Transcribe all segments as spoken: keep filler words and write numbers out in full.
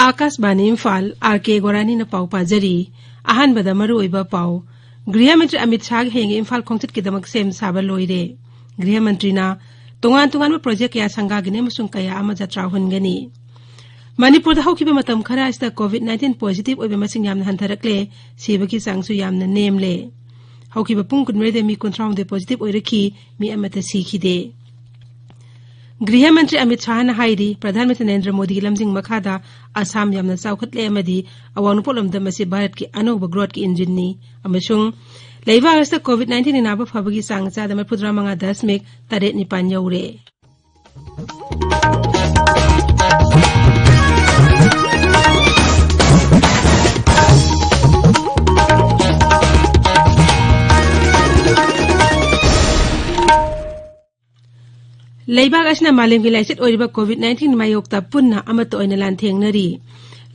ꯑꯥꯀꯥꯁꯕꯥꯅꯤ Imphal, R ꯀꯦ ꯒꯣꯔꯥꯅꯤꯅ ꯄꯥꯎ ꯄꯥꯖꯔꯤ꯫ ꯑꯍꯥꯟꯕꯗ ꯃꯔꯨꯑꯣꯏꯕ ꯄꯥꯎ꯫ ꯒ꯭ꯔꯤꯍ ꯃꯟꯇ꯭ꯔꯤ ꯑꯃꯤꯠ ꯁꯥꯍꯒꯤ ꯍꯌꯦꯡꯒꯤ ꯏꯝꯐꯥꯜ ꯈꯣꯡꯆꯠꯀꯤꯗꯃꯛ ꯁꯦꯝ ꯁꯥꯕ ꯂꯣꯏꯔꯦ꯫ ꯒ꯭ꯔꯤꯍ ꯃꯟꯇ꯭ꯔꯤꯅ ꯇꯣꯉꯥꯟ ꯇꯣꯉꯥꯟꯕ ꯄ꯭ꯔꯣꯖꯦꯛ ꯀꯌꯥ ꯁꯪꯒꯥꯒꯅꯤ ꯑꯃꯁꯨꯡ ꯀꯌꯥ ꯑꯃ ꯖꯇ꯭ꯔꯥ ꯍꯨꯟꯒꯅꯤ꯫ ꯃꯅꯤꯄꯨꯔꯗ ꯍꯧꯈꯤꯕ ꯃꯇꯝ ꯈꯔ ꯑꯁꯤꯗ ꯀꯣꯚꯤꯗ ꯅꯥꯏꯟꯇꯤꯟ ꯄꯣꯖꯤꯇꯤꯚ ꯑꯣꯏꯕ ꯃꯁꯤꯡ ꯌꯥꯝꯅ ꯍꯟꯊꯔꯛꯂꯦ, ꯁꯤꯕꯒꯤ ꯆꯥꯡꯁꯨ ꯌꯥꯝꯅ ꯅꯦꯝꯂꯦ꯫ ꯍꯧꯈꯤꯕ ꯄꯨꯡ ꯀꯨꯟꯃꯔꯤꯗ ꯃꯤ ꯀꯨꯟꯊ꯭ꯔꯥꯍꯨꯝꯗꯣꯏ ꯄꯣꯖꯤꯇꯤꯚ ꯑꯣꯏꯔꯛꯈꯤ, ꯃꯤ ꯑꯃꯠꯇ ꯁꯤꯈꯤꯗꯦ꯫ ꯒ꯭ꯔꯤꯍ ꯃꯟꯇ꯭ꯔꯤ ꯑꯃꯤꯠ ꯁꯥꯍꯅ ꯍꯥꯏꯔꯤ, ꯄ꯭ꯔꯙꯥꯟ ꯃꯟꯇ꯭ꯔꯤ ꯅꯔꯦꯟꯗ꯭ꯔ ꯃꯣꯗꯤꯒꯤ ꯂꯝꯖꯤꯡ ꯃꯈꯥꯗ ꯑꯁꯥꯝ ꯌꯥꯝꯅ ꯆꯥꯎꯈꯠꯂꯦ ꯑꯃꯗꯤ ꯑꯋꯥꯡ ꯅꯣꯡꯄꯣꯛ ꯂꯝꯗꯝ ꯑꯁꯤ ꯚꯥꯔꯠꯀꯤ ꯑꯅꯧꯕ ꯒ꯭ꯔꯣꯊꯀꯤ ꯏꯟꯖꯤꯟꯅꯤ ꯑꯃꯁꯨꯡ ꯂꯩꯕꯥꯛ ꯑꯁꯤꯗ ꯀꯣꯚꯤꯗ ꯅꯥꯏꯟꯇꯤꯟꯒꯤ ꯅꯥꯕ ꯐꯕꯒꯤ ꯆꯥꯡ ꯆꯥꯗ ꯃꯔꯤꯐꯨꯇꯔꯥ ꯃꯉꯥ ꯗꯁꯃꯤꯛ ꯇꯔꯦꯠ ꯅꯤꯄꯥꯟ ꯌꯧꯔꯦ꯫ ꯂꯩꯕꯥꯛ ꯑꯁꯤꯅ ꯃꯥꯂꯦꯝꯒꯤ ꯂꯥꯏꯆꯠ ꯑꯣꯏꯔꯤꯕ ꯀꯣꯚꯤꯗ ꯅꯥꯏꯟꯇꯤꯟ ꯃꯥꯌꯣꯛꯇ ꯄꯨꯟꯅ ꯑꯃꯠꯇ ꯑꯣꯏꯅ ꯂꯥꯟꯊꯦꯡꯅꯔꯤ꯫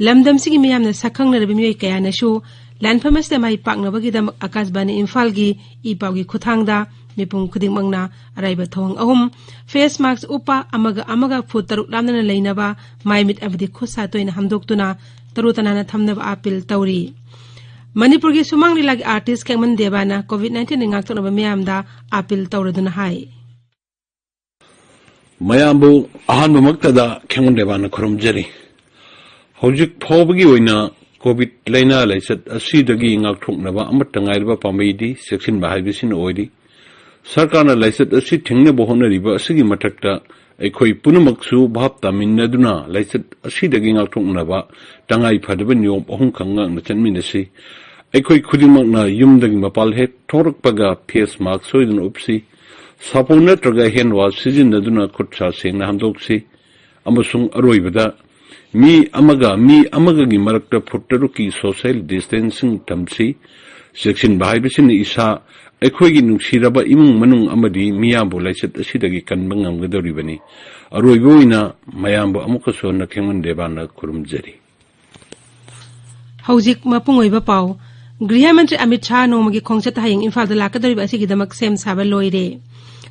ꯂꯝꯗꯝꯁꯤꯒꯤ ꯃꯤꯌꯥꯝꯅ ꯁꯛꯈꯪꯅꯔꯕ ꯃꯤꯑꯣꯏ ꯀꯌꯥꯅꯁꯨ ꯂꯥꯟꯐꯝ ꯑꯁꯤꯗ ꯃꯥꯏ ꯄꯥꯛꯅꯕꯒꯤꯗꯃꯛ ꯑꯥꯀꯥꯁꯕꯥꯅꯤ ꯏꯝꯐꯥꯜꯒꯤ ꯏ ꯄꯥꯎꯒꯤ ꯈꯨꯠꯊꯥꯡꯗ ꯃꯤꯄꯨꯝ ꯈꯨꯗꯤꯡꯃꯛꯅ ꯑꯔꯥꯏꯕ ꯊꯧꯑꯣꯡ ꯑꯍꯨꯝ, ꯐꯦꯁ ꯃꯥꯛꯁ ꯎꯞꯄ, ꯑꯃꯒ ꯑꯃꯒ ꯐꯨꯠ ꯇꯔꯨꯛ ꯂꯥꯞꯅꯅ ꯂꯩꯅꯕ, ꯃꯥꯏ ꯃꯤꯠ ꯑꯃꯗꯤ ꯈꯨꯠ ꯁꯥ ꯇꯣꯏꯅ ꯍꯥꯝꯗꯣꯛꯇꯨꯅ ꯇꯔꯨ ꯇꯅꯥꯟꯅ ꯊꯝꯅꯕ ꯑꯥꯄꯤꯜ ꯇꯧꯔꯤ꯫ ꯃꯅꯤꯄꯨꯔꯒꯤ ꯁꯨꯃꯥꯡ ꯂꯤꯂꯥꯒꯤ ꯑꯥꯔꯇꯤꯁ ꯈꯦꯡꯃꯟ ꯗꯦꯕꯥꯅ ꯀꯣꯚꯤꯗ ꯅꯥꯏꯟꯇꯤꯟꯗꯒꯤ ꯉꯥꯛꯊꯣꯛꯅꯕ ꯃꯤꯌꯥꯝꯗ ꯑꯥꯄꯤꯜ ꯇꯧꯔꯗꯨꯅ ꯍꯥꯏ꯫ ꯃꯌꯥꯝꯕꯨ ꯑꯍꯥꯟꯕꯃꯛꯇꯗ ꯈꯦꯡꯃꯟ ꯗꯦꯕꯥꯅ ꯈꯨꯔꯨꯝꯖꯔꯤ꯫ ꯍꯧꯖꯤꯛ ꯐꯥꯎꯕꯒꯤ ꯑꯣꯏꯅ ꯀꯣꯚꯤꯗ ꯂꯥꯏꯅꯥ ꯂꯥꯏꯆꯠ ꯑꯁꯤꯗꯒꯤ ꯉꯥꯛꯊꯣꯛꯅꯕ ꯑꯃꯠꯇ ꯉꯥꯏꯔꯕ ꯄꯥꯝꯕꯩꯗꯤ ꯆꯦꯛꯁꯤꯟꯕ ꯍꯥꯏꯕꯁꯤꯅ ꯑꯣꯏꯔꯤ꯫ ꯁꯔꯀꯥꯔꯅ ꯂꯥꯏꯆꯠ ꯑꯁꯤ ꯊꯤꯡꯅꯕ ꯍꯣꯠꯅꯔꯤꯕ ꯑꯁꯤꯒꯤ ꯃꯊꯛꯇ ꯑꯩꯈꯣꯏ ꯄꯨꯝꯅꯃꯛꯁꯨ ꯚꯥꯞ ꯇꯥꯃꯤꯟꯅꯗꯨꯅ ꯂꯥꯏꯆꯠ ꯑꯁꯤꯗꯒꯤ ꯉꯥꯛꯊꯣꯛꯅꯕ ꯇꯉꯥꯏ ꯐꯗꯕ ꯅꯤꯌꯣꯝ ꯑꯍꯨꯝꯈꯛ ꯉꯥꯛꯅ ꯆꯠꯃꯤꯟꯅꯁꯤ꯫ ꯑꯩꯈꯣꯏ ꯈꯨꯗꯤꯡꯃꯛꯅ ꯌꯨꯝꯗꯒꯤ ꯃꯄꯥꯜ ꯍꯦꯛ ꯊꯣꯔꯛꯄꯒ ꯐꯦꯁ ꯃꯥꯛꯁ ꯁꯣꯏꯗꯅ ꯎꯞꯁꯤ꯫ ꯁꯥꯄꯣꯟ ꯅꯠꯇ꯭ꯔꯒ ꯍꯦꯟ ꯋꯥꯁ ꯁꯤꯖꯤꯟꯅꯗꯨꯅ ꯈꯨꯠ ꯁꯥ ꯁꯦꯡꯅ ꯍꯥꯝꯗꯣꯛꯁꯤ꯫ ꯑꯃꯁꯨꯡ ꯑꯔꯣꯏꯕꯗ, ꯃꯤ ꯑꯃꯒ ꯃꯤ ꯑꯃꯒꯒꯤ ꯃꯔꯛꯇ ꯐꯨꯠ ꯇꯔꯨꯛꯀꯤ ꯁꯣꯁꯦꯜ ꯗꯤꯁꯇꯦꯟꯁꯤꯡ ꯊꯝꯁꯤ꯫ ꯆꯦꯛꯁꯤꯟꯕ ꯍꯥꯏꯕꯁꯤꯅ ꯏꯁꯥ, ꯑꯩꯈꯣꯏꯒꯤ ꯅꯨꯡꯁꯤꯔꯕ ꯏꯃꯨꯡ ꯃꯅꯨꯡ ꯑꯃꯗꯤ ꯃꯤꯌꯥꯝꯕꯨ ꯂꯥꯏꯆꯠ ꯑꯁꯤꯗꯒꯤ ꯀꯟꯕ ꯉꯝꯒꯗꯧꯔꯤꯕꯅꯤ꯫ ꯑꯔꯣꯏꯕ ꯑꯣꯏꯅ ꯃꯌꯥꯝꯕꯨ ꯑꯃꯨꯛꯀꯁꯨ ꯍꯟꯅ ꯈꯦꯡꯃꯟ ꯗꯦꯕꯥꯅ ꯈꯨꯔꯨꯝꯖꯔꯤ꯫ ꯍꯧꯖꯤꯛ ꯃꯄꯨꯡ ꯑꯣꯏꯕ ꯄꯥꯎ꯫ ꯒ꯭ꯔꯤꯍ ꯃꯟꯇ꯭ꯔꯤ ꯑꯃꯤꯠ ꯁꯥꯍ ꯅꯣꯡꯃꯒꯤ ꯈꯣꯡꯆꯠꯇ ꯍꯌꯦꯡ ꯏꯝꯐꯥꯜꯗ ꯂꯥꯛꯀꯗꯧꯔꯤꯕ ꯑꯁꯤꯒꯤꯗꯃꯛ ꯁꯦꯝ ꯁꯥꯕ ꯂꯣꯏꯔꯦ꯫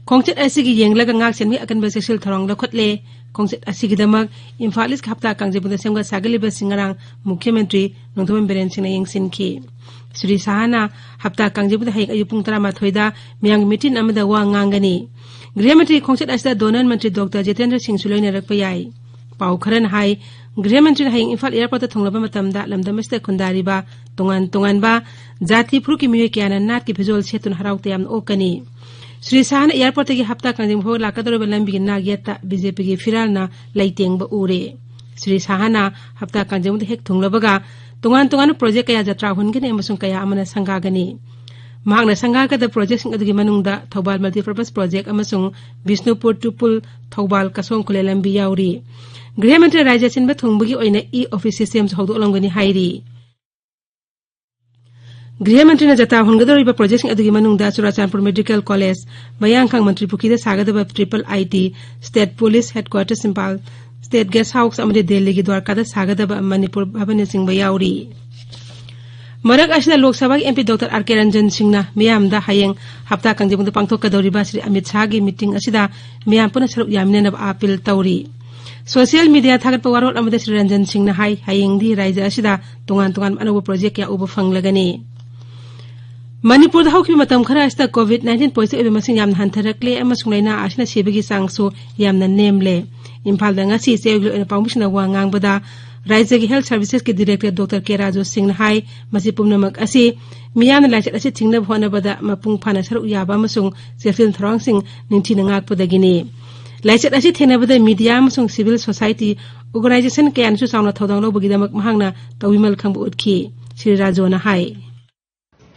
ꯈꯣꯡꯆꯠ ꯑꯁꯤꯒꯤ ꯌꯦꯡꯂꯒ ꯉꯥꯛ ꯁꯦꯟꯕꯒꯤ ꯑꯀꯟꯕ ꯆꯦꯛꯁꯤꯜ ꯊꯧꯔꯥꯡ ꯂꯧꯈꯠꯂꯦ꯫ ꯈꯣꯡꯆꯠ ꯑꯁꯤꯒꯤꯗꯃꯛ ꯏꯝꯐꯥꯜ ꯏꯁꯀꯤ ꯍꯞꯇꯥ ꯀꯥꯡꯖꯩꯕꯨꯡꯗ ꯁꯦꯝꯒꯠ ꯁꯥꯒꯠꯂꯤꯕꯁꯤꯡ ꯉꯔꯥꯡ ꯃꯨꯈ꯭ꯌ ꯃꯟꯇ꯭ꯔꯤ ꯅꯣꯡꯊꯣꯝꯕꯝ ꯕꯤꯔꯦꯟ ꯁꯤꯡꯅ ꯌꯦꯡꯁꯤꯟꯈꯤ꯫ ꯁ꯭ꯔꯤ ꯁꯍꯥꯅ ꯍꯞꯇꯥ ꯀꯥꯡꯖꯩꯕꯨꯡꯗ ꯍꯌꯦꯡ ꯑꯌꯨꯛ ꯄꯨꯡ ꯇꯔꯥꯃꯥꯊꯣꯏꯗ ꯃꯤꯌꯥꯝꯒꯤ ꯃꯤꯇꯤꯟ ꯑꯃꯗ ꯋꯥ ꯉꯥꯡꯒꯅꯤ꯫ ꯒ꯭ꯔꯤꯍ ꯃꯟꯇ꯭ꯔꯤ ꯈꯣꯡꯆꯠ ꯑꯁꯤꯗ ꯗꯣꯅꯔ ꯃꯟꯇ꯭ꯔꯤ ꯗꯣꯛꯇꯔ ꯖꯤꯇꯦꯟꯗ꯭ꯔ ꯁꯤꯡꯁꯨ ꯂꯣꯏꯅꯔꯛꯄ ꯌꯥꯏ꯫ ꯄꯥꯎ ꯈꯔꯅ ꯍꯥꯏ, ꯒ꯭ꯔꯤꯍ ꯃꯟꯇ꯭ꯔꯤꯅ ꯍꯌꯦꯡ ꯏꯝꯐꯥꯜ ꯑꯦꯌꯔꯄꯣꯔꯠꯇ ꯊꯨꯡꯂꯕ ꯃꯇꯝꯗ ꯂꯝꯗꯝ ꯑꯁꯤꯗ ꯈꯨꯟꯗꯥꯔꯤꯕ ꯇꯣꯉꯥꯟ ꯇꯣꯉꯥꯟꯕ ꯖꯥꯇꯤ ꯐꯨꯔꯨꯞꯀꯤ ꯃꯤꯑꯣꯏ ꯀꯌꯥꯅ ꯅꯥꯠꯀꯤ ꯐꯤꯖꯣꯜ ꯁꯦꯠꯇꯨꯅ ꯍꯔꯥꯎ ꯇꯌꯥꯝꯅ ꯑꯣꯛꯀꯅꯤ꯫ ꯁ꯭ꯔꯤ ꯁꯍꯥꯅ ꯑꯦꯌꯔꯄꯣꯔꯠꯇꯒꯤ ꯍꯞꯇꯥ ꯀꯥꯡꯖꯩꯕꯨꯡ ꯐꯥꯎꯕ ꯂꯥꯛꯀꯗꯧꯔꯤꯕ ꯂꯝꯕꯤꯒꯤ ꯅꯥꯛ ꯌꯦꯠꯇ ꯕꯤ ꯖꯦ ꯄꯤꯒꯤ ꯐꯤꯔꯥꯜꯅ ꯂꯩꯇꯦꯡꯕ ꯎꯔꯦ꯫ ꯁ꯭ꯔꯤ ꯁꯍꯥꯅ ꯍꯞꯇꯥ ꯀꯥꯡꯖꯩꯕꯨꯡꯗ ꯍꯦꯛ ꯊꯨꯡꯂꯕꯒ ꯇꯣꯉꯥꯟ ꯇꯣꯉꯥꯟꯕ ꯄ꯭ꯔꯣꯖꯦꯛ ꯀꯌꯥ ꯖꯇ꯭ꯔꯥ ꯍꯨꯟꯒꯅꯤ ꯑꯃꯁꯨꯡ ꯀꯌꯥ ꯑꯃꯅ ꯁꯪꯒꯥꯒꯅꯤ꯫ ꯃꯍꯥꯛꯅ ꯁꯪꯒꯥꯒꯗꯕ ꯄ꯭ꯔꯣꯖꯦꯛꯁꯤꯡ ꯑꯗꯨꯒꯤ ꯃꯅꯨꯡꯗ ꯊꯧꯕꯥꯜ ꯃꯜꯇꯤꯄꯔꯄꯁ ꯄ꯭ꯔꯣꯖꯦꯛ ꯑꯃꯁꯨꯡ ꯕꯤꯁꯅꯨꯄꯨꯔ ꯇꯨꯄꯨꯜ ꯊꯧꯕꯥꯜ ꯀꯁꯣꯝ ꯈꯨꯂꯦ ꯂꯝꯕꯤ ꯌꯥꯎꯔꯤ꯫ ꯒ꯭ꯔꯤꯍ ꯃꯟꯇ꯭ꯔꯤ ꯔꯥꯖ꯭ꯌ ꯁꯤꯟꯕ ꯊꯨꯡꯕꯒꯤ ꯑꯣꯏꯅ ꯏ ꯑꯣꯐꯤꯁ ꯁꯤꯁꯇꯦꯝꯁꯨ ꯍꯧꯗꯣꯛꯂꯝꯒꯅꯤ ꯍꯥꯏꯔꯤ꯫ ꯒ꯭ꯔꯤꯍ ꯃꯟꯇ꯭ꯔꯤꯅ ꯖꯇ꯭ꯔꯥ ꯍꯨꯟꯒꯗꯧꯔꯤꯕ ꯄ꯭ꯔꯣꯖꯦꯛꯁꯤꯡ ꯑꯗꯨꯒꯤ ꯃꯅꯨꯡꯗ ꯆꯨꯔꯥꯆꯥꯟꯄꯨꯔ ꯃꯦꯗꯤꯀꯦꯜ ꯀꯣꯂꯦꯖ, ꯃꯌꯥꯡꯈꯥꯡ ꯃꯟꯇ꯭ꯔꯤ ꯄꯨꯈ꯭ꯔꯤꯗ ꯁꯥꯒꯗꯕ triple I T, state police headquarters Imphal, state guest house ꯑꯃꯗꯤ ꯗꯦꯜꯂꯤꯒꯤ ꯗ꯭ꯋꯥꯔꯀꯥꯗ ꯁꯥꯒꯗꯕ ꯃꯅꯤꯄꯨꯔ ꯚꯕꯟꯅꯆꯤꯡꯕ ꯌꯥꯎꯔꯤ꯫ ꯃꯔꯛ ꯑꯁꯤꯗ ꯂꯣꯛ ꯁꯚꯥꯒꯤ ꯑꯦꯝ ꯄꯤ ꯗꯣꯛꯇꯔ ꯑꯥꯔ ꯀꯦ ꯔꯟꯖꯟ ꯁꯤꯡꯅ ꯃꯤꯌꯥꯝꯗ ꯍꯌꯦꯡ ꯍꯞꯇꯥ ꯀꯥꯡꯖꯩꯕꯨꯡꯗ ꯄꯥꯡꯊꯣꯛꯀꯗꯧꯔꯤꯕ ꯁ꯭ꯔꯤ ꯑꯃꯤꯠ ꯁꯥꯍꯒꯤ ꯃꯤꯇꯤꯡ ꯑꯁꯤꯗ ꯃꯤꯌꯥꯝ ꯄꯨꯟꯅ ꯁꯔꯨꯛ ꯌꯥꯃꯤꯟꯅꯅꯕ ꯑꯥꯄꯤꯜ ꯇꯧꯔꯤ꯫ ꯁꯣꯁꯤꯌꯦꯜ ꯃꯤꯗꯤꯌꯥ ꯊꯥꯒꯠꯄ ꯋꯥꯔꯣꯜ ꯑꯃꯗ ꯁ꯭ꯔꯤ ꯔꯟꯖꯟ ꯁꯤꯡꯅ ꯍꯥꯏ, ꯍꯌꯦꯡꯗꯤ ꯔꯥꯖ꯭ꯌ ꯑꯁꯤꯗ ꯇꯣꯉꯥꯟ ꯇꯣꯉꯥꯟꯕ ꯑꯅꯧꯕ ꯄ꯭ꯔꯣꯖꯦꯛ ꯀꯌꯥ ꯎꯕ ꯐꯪꯂꯒꯅꯤ꯫ ꯃꯅꯤꯄꯨꯔꯗ ꯍꯧꯈꯤꯕ ꯃꯇꯝ ꯈꯔ ꯑꯁꯤꯗ ꯀꯣꯚꯤꯗ ꯅꯥꯏꯟꯇꯤꯟ ꯄꯣꯖꯤꯇꯤꯚ ꯑꯣꯏꯕ ꯃꯁꯤꯡ ꯌꯥꯝꯅ ꯍꯟꯊꯔꯛꯂꯦ ꯑꯃꯁꯨꯡ ꯂꯥꯏꯅꯥ ꯑꯁꯤꯅ ꯁꯤꯕꯒꯤ ꯆꯥꯡꯁꯨ ꯌꯥꯝꯅ ꯅꯦꯝꯂꯦ꯫ ꯏꯝꯐꯥꯜꯗ ꯉꯁꯤ ꯆꯌꯣꯜꯒꯤ ꯑꯣꯏꯅ ꯄꯥꯎꯃꯤꯁꯤꯡꯅ ꯋꯥ ꯉꯥꯡꯕꯗ ꯔꯥꯖ꯭ꯌꯒꯤ ꯍꯦꯜꯊ ꯁꯔꯚꯤꯁꯦꯁꯀꯤ ꯗꯤꯔꯦꯛꯇꯔ ꯗꯣꯛꯇꯔ ꯀꯦ ꯔꯥꯖꯨ ꯁꯤꯡꯅ ꯍꯥꯏ, ꯃꯁꯤ ꯄꯨꯝꯅꯃꯛ ꯑꯁꯤ ꯃꯤꯌꯥꯝꯅ ꯂꯥꯏꯆꯠ ꯑꯁꯤ ꯊꯤꯡꯅꯕ ꯍꯣꯠꯅꯕꯗ ꯃꯄꯨꯡ ꯐꯥꯅ ꯁꯔꯨꯛ ꯌꯥꯕ ꯑꯃꯁꯨꯡ ꯆꯦꯛꯁꯤꯟ ꯊꯧꯔꯥꯡꯁꯤꯡ ꯅꯤꯡꯊꯤꯅ ꯉꯥꯛꯄꯗꯒꯤꯅꯤ꯫ ꯂꯥꯏꯆꯠ ꯑꯁꯤ ꯊꯦꯡꯅꯕꯗ ꯃꯤꯗꯤꯌꯥ ꯑꯃꯁꯨꯡ ꯁꯤꯚꯤꯜ ꯁꯣꯁꯥꯏꯇꯤ ꯑꯣꯔꯒꯅꯥꯏꯖꯦꯁꯟ ꯀꯌꯥꯅꯁꯨ ꯆꯥꯎꯅ ꯊꯧꯗꯥꯡ ꯂꯧꯕꯒꯤꯗꯃꯛ ꯃꯍꯥꯛꯅ ꯇꯧꯕꯤꯃꯜ ꯈꯪꯕ ꯎꯠꯈꯤ꯫ ꯁ꯭ꯔꯤ ꯔꯥꯖꯨꯅ ꯍꯥꯏ꯫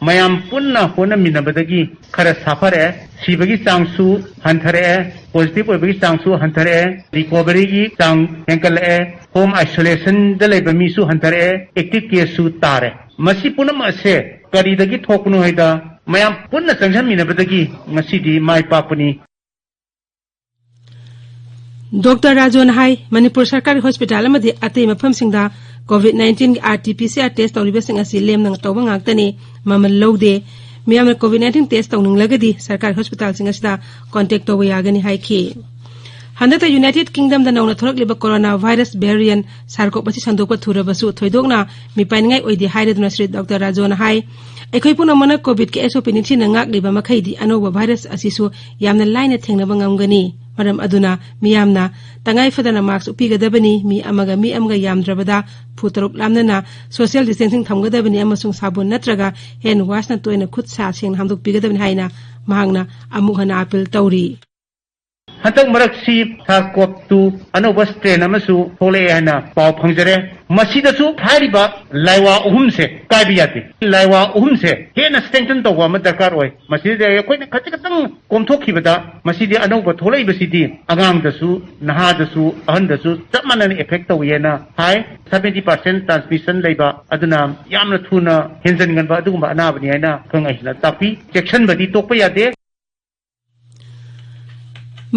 ꯃꯌꯥꯝ ꯄꯨꯟꯅ ꯍꯣꯠꯅꯃꯤꯟꯅꯕꯗꯒꯤ ꯈꯔ ꯁꯥꯐꯔꯛꯑꯦ꯫ ꯁꯤꯕꯒꯤ ꯆꯥꯡꯁꯨ ꯍꯟꯊꯔꯛꯑꯦ, ꯄꯣꯖꯤꯇꯤꯚ ꯑꯣꯏꯕꯒꯤ ꯆꯥꯡꯁꯨ ꯍꯟꯊꯔꯛꯑꯦ, ꯔꯤꯀꯣꯚꯔꯤꯒꯤ ꯆꯥꯡ ꯍꯦꯟꯒꯠꯂꯛꯑꯦ, ꯍꯣꯝ ꯑꯥꯏꯁꯣꯂꯦꯁꯟꯗ ꯂꯩꯕ ꯃꯤꯁꯨ ꯍꯟꯊꯔꯛꯑꯦ, ꯑꯦꯛꯇꯤꯚ ꯀꯦꯁꯁꯨ ꯇꯥꯔꯦ꯫ ꯃꯁꯤ ꯄꯨꯝꯅꯃꯛ ꯑꯁꯦ ꯀꯔꯤꯗꯒꯤ ꯊꯣꯛꯄꯅꯣ ꯍꯥꯏꯗ ꯃꯌꯥꯝ ꯄꯨꯟꯅ ꯆꯪꯁꯤꯟꯃꯤꯟꯅꯕꯗꯒꯤ ꯉꯁꯤꯗꯤ ꯃꯥꯏ ꯄꯥꯛꯄꯅꯤ꯫ ꯗꯣꯛꯇꯔ ꯔꯥꯖꯨꯅ ꯍꯥꯏ, ꯃꯅꯤꯄꯨꯔ ꯁꯔꯀꯥꯔꯒꯤ ꯍꯣꯁꯄꯤꯇꯥꯜ ꯑꯃꯗꯤ ꯑꯇꯩ ꯃꯐꯝꯁꯤꯡꯗ ꯀꯣꯚꯤꯗ ꯅꯥꯏꯟꯇꯤꯟꯒꯤ R T P C R test ꯇꯧꯔꯤꯕꯁꯤꯡ ꯑꯁꯤ ꯂꯦꯝꯅ ꯇꯧꯕ ꯉꯥꯛꯇꯅꯤ, ꯃꯃꯜ ꯂꯧꯗꯦ꯫ ꯃꯤꯌꯥꯝꯅ COVID nineteen test ꯇꯧꯅꯤꯡꯂꯒꯗꯤ ꯁꯔꯀꯥꯔ ꯍꯣꯁꯄꯤꯇꯥꯜꯁꯤꯡ ꯑꯁꯤꯗ contact ꯇꯧꯕ ꯌꯥꯒꯅꯤ ꯍꯥꯏꯈꯤ꯫ ꯍꯟꯗꯛꯇ United Kingdomꯗ ꯅꯧꯅ ꯊꯣꯛꯂꯛꯂꯤꯕ corona virus variant ꯁꯥꯔꯀꯣꯞ ꯑꯁꯤ ꯁꯟꯗꯣꯛꯄ ꯊꯨꯔꯕꯁꯨ ꯊꯣꯏꯗꯣꯛꯅ ꯃꯤꯄꯥꯏꯅꯤꯡꯉꯥꯏ ꯑꯣꯏꯗꯦ ꯍꯥꯏꯔꯗꯨꯅ ꯁ꯭ꯔꯤ ꯗꯣꯛꯇꯔ ꯔꯥꯖꯣꯅ ꯍꯥꯏ, ꯑꯩꯈꯣꯏ ꯄꯨꯝꯅꯃꯛꯅ COVIDꯀꯤ SOP ꯅꯤꯡꯊꯤꯅ ꯉꯥꯛꯂꯤꯕ ꯃꯈꯩꯗꯤ ꯑꯅꯧꯕ virus ꯑꯁꯤꯁꯨ ꯌꯥꯝꯅ ꯂꯥꯏꯅ ꯊꯦꯡꯅꯕ ꯉꯝꯒꯅꯤ꯫ ꯃꯔꯝ ꯑꯗꯨꯅ ꯃꯤꯌꯥꯝꯅ ꯇꯉꯥꯏ ꯐꯗꯅ mask ꯎꯞꯄꯤꯒꯗꯕꯅꯤ, ꯃꯤ ꯑꯃꯒ ꯃꯤ ꯑꯃꯒ ꯌꯥꯝꯗ꯭ꯔꯕꯗ ꯐꯨꯠ ꯇꯔꯨꯛ ꯂꯥꯞꯅꯅ social distancing ꯊꯝꯒꯗꯕꯅꯤ ꯑꯃꯁꯨꯡ ꯁꯥꯕꯣꯟ ꯅꯠꯇ꯭ꯔꯒ hand washꯅ ꯇꯣꯏꯅ ꯈꯨꯠ ꯁꯥ ꯁꯦꯡꯅ ꯍꯥꯝꯗꯣꯛꯄꯤꯒꯗꯕꯅꯤ ꯍꯥꯏꯅ ꯃꯍꯥꯛꯅ ꯑꯃꯨꯛ ꯍꯟꯅ appeal ꯇꯧꯔꯤ꯫ ꯍꯟꯗꯛ ꯃꯔꯛꯁꯤ ꯁꯥꯔꯀꯣꯞ two ꯑꯅꯧꯕ strain ꯑꯃꯁꯨ ꯊꯣꯛꯂꯛꯑꯦ ꯍꯥꯏꯅ ꯄꯥꯎ ꯐꯪꯖꯔꯦ꯫ ꯃꯁꯤꯗꯁꯨ ꯍꯥꯏꯔꯤꯕ ꯂꯥꯏꯋꯥ ꯑꯍꯨꯝꯁꯦ ꯀꯥꯏꯕ ꯌꯥꯗꯦ꯫ ꯂꯥꯏꯋꯥ ꯑꯍꯨꯝꯁꯦ ꯍꯦꯟꯅ strengthen ꯇꯧꯕ ꯑꯃ ꯗꯔꯀꯥꯔ ꯑꯣꯏ꯫ ꯃꯁꯤꯗ ꯑꯩꯈꯣꯏꯅ ꯈꯖꯤꯛ ꯈꯛꯇꯪ ꯀꯣꯝꯊꯣꯛꯈꯤꯕꯗ ꯃꯁꯤꯗꯤ ꯑꯅꯧꯕ ꯊꯣꯛꯂꯛꯏꯕꯁꯤꯗꯤ ꯑꯉꯥꯡꯗꯁꯨ, ꯅꯍꯥꯗꯁꯨ, ꯑꯍꯟꯗꯁꯨ ꯆꯞ ꯃꯥꯟꯅꯅ effect ꯇꯧꯏ ꯍꯥꯏꯅ ꯍꯥꯏ꯫ Seventy percent transmission ꯂꯩꯕ, ꯑꯗꯨꯅ ꯌꯥꯝꯅ ꯊꯨꯅ ꯍꯦꯟꯖꯟꯒꯟꯕ ꯑꯗꯨꯒꯨꯝꯕ ꯑꯅꯥꯕꯅꯤ ꯍꯥꯏꯅ ꯑꯈꯪ ꯑꯍꯩꯁꯤꯡꯅ ꯇꯥꯛꯄꯤ꯫ ꯆꯦꯛꯁꯤꯟꯕꯗꯤ ꯇꯣꯛꯄ ꯌꯥꯗꯦ꯫